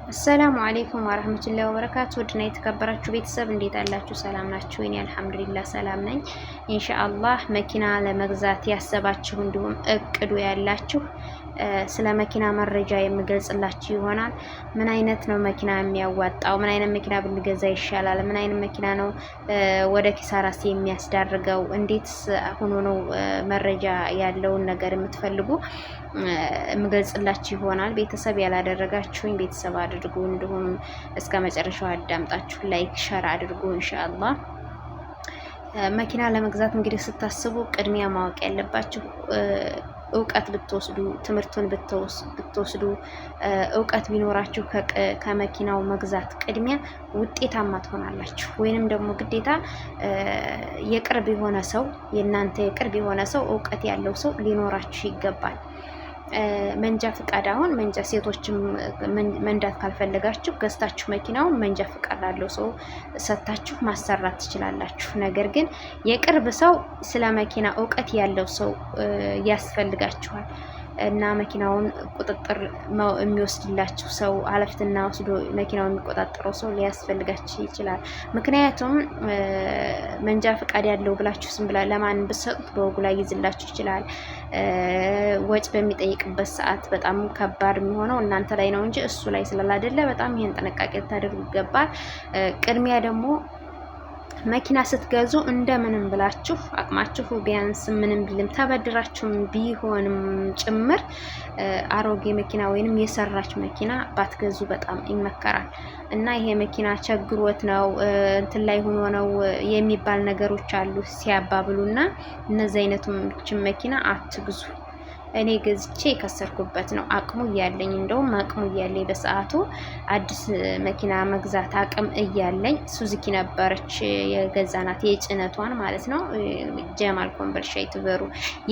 السلام عليكم ورحمة الله وبركاته። ውድና የተከበራችሁ ቤተሰብ እንዴት አላችሁ? ሰላም ናችሁ? እኔ الحمد لله ሰላም ነኝ። إن شاء الله መኪና ለመግዛት ያሰባችሁ እንዲሁም እቅዱ ያላችሁ ስለ መኪና መረጃ የምገልጽላችሁ ይሆናል። ምን አይነት ነው መኪና የሚያዋጣው? ምን አይነት መኪና ብንገዛ ይሻላል? ምን አይነት መኪና ነው ወደ ኪሳራስ የሚያስዳርገው? እንዴት ሆኖ ነው መረጃ ያለውን ነገር የምትፈልጉ የምገልጽላችሁ ይሆናል። ቤተሰብ ያላደረጋችሁኝ ቤተሰብ አድርጉ። እንዲሁም እስከ መጨረሻው አዳምጣችሁ like፣ share አድርጉ። إن شاء الله መኪና ለመግዛት እንግዲህ ስታስቡ ቅድሚያ ማወቅ ያለባችሁ እውቀት ብትወስዱ ትምህርቱን ብትወስዱ እውቀት ቢኖራችሁ ከመኪናው መግዛት ቅድሚያ ውጤታማ ትሆናላችሁ። ወይንም ደግሞ ግዴታ የቅርብ የሆነ ሰው፣ የእናንተ የቅርብ የሆነ ሰው፣ እውቀት ያለው ሰው ሊኖራችሁ ይገባል። መንጃ ፍቃድ፣ አሁን መንጃ ሴቶችም መንዳት ካልፈለጋችሁ ገዝታችሁ መኪናውን መንጃ ፍቃድ ላለው ሰው ሰጥታችሁ ማሰራት ትችላላችሁ። ነገር ግን የቅርብ ሰው፣ ስለ መኪና እውቀት ያለው ሰው ያስፈልጋችኋል እና መኪናውን ቁጥጥር የሚወስድላችሁ ሰው፣ ኃላፊነት ወስዶ መኪናውን የሚቆጣጠረው ሰው ሊያስፈልጋችሁ ይችላል። ምክንያቱም መንጃ ፈቃድ ያለው ብላችሁ ዝም ብላ ለማን ብትሰጡት በወጉ ላይ ይዝላችሁ ይችላል። ወጭ በሚጠይቅበት ሰዓት በጣም ከባድ የሚሆነው እናንተ ላይ ነው እንጂ እሱ ላይ ስላላደለ በጣም ይሄን ጥንቃቄ ልታደርጉ ይገባል። ቅድሚያ ደግሞ መኪና ስትገዙ እንደምንም ብላችሁ አቅማችሁ ቢያንስ ምንም ቢልም ተበድራችሁም ቢሆንም ጭምር አሮጌ መኪና ወይንም የሰራች መኪና ባትገዙ በጣም ይመከራል። እና ይሄ መኪና ቸግሮት ነው፣ እንትን ላይ ሆኖ ነው የሚባል ነገሮች አሉ ሲያባብሉና እነዚህ አይነቶችን መኪና አትግዙ። እኔ ገዝቼ የከሰርኩበት ነው። አቅሙ እያለኝ፣ እንደውም አቅሙ እያለኝ፣ በሰዓቱ አዲስ መኪና መግዛት አቅም እያለኝ ሱዙኪ ነበረች የገዛናት፣ የጭነቷን ማለት ነው። ጀማል ኮምቦልቻ ዩቱበሩ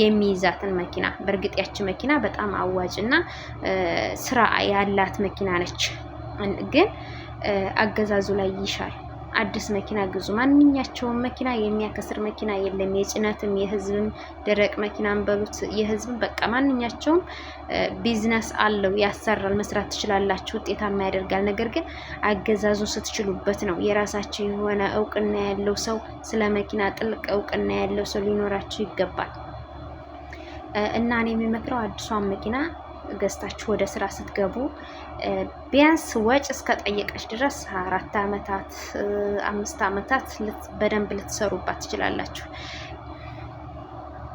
የሚይዛትን መኪና። በእርግጥ ያቺ መኪና በጣም አዋጭና ስራ ያላት መኪና ነች። ግን አገዛዙ ላይ ይሻል። አዲስ መኪና ግዙ። ማንኛቸውም መኪና የሚያከስር መኪና የለም። የጭነትም የህዝብም ደረቅ መኪናም በሉት የህዝብም በቃ ማንኛቸውም ቢዝነስ አለው፣ ያሰራል፣ መስራት ትችላላችሁ፣ ውጤታማ ያደርጋል። ነገር ግን አገዛዙ ስትችሉበት ነው። የራሳችሁ የሆነ እውቅና ያለው ሰው፣ ስለ መኪና ጥልቅ እውቅና ያለው ሰው ሊኖራችሁ ይገባል። እና እኔ የሚመክረው አዲሷን መኪና ገዝታችሁ ወደ ስራ ስትገቡ ቢያንስ ወጭ እስከ ጠየቀች ድረስ 4 አመታት፣ 5 አመታት በደንብ ልትሰሩባት ትችላላችሁ።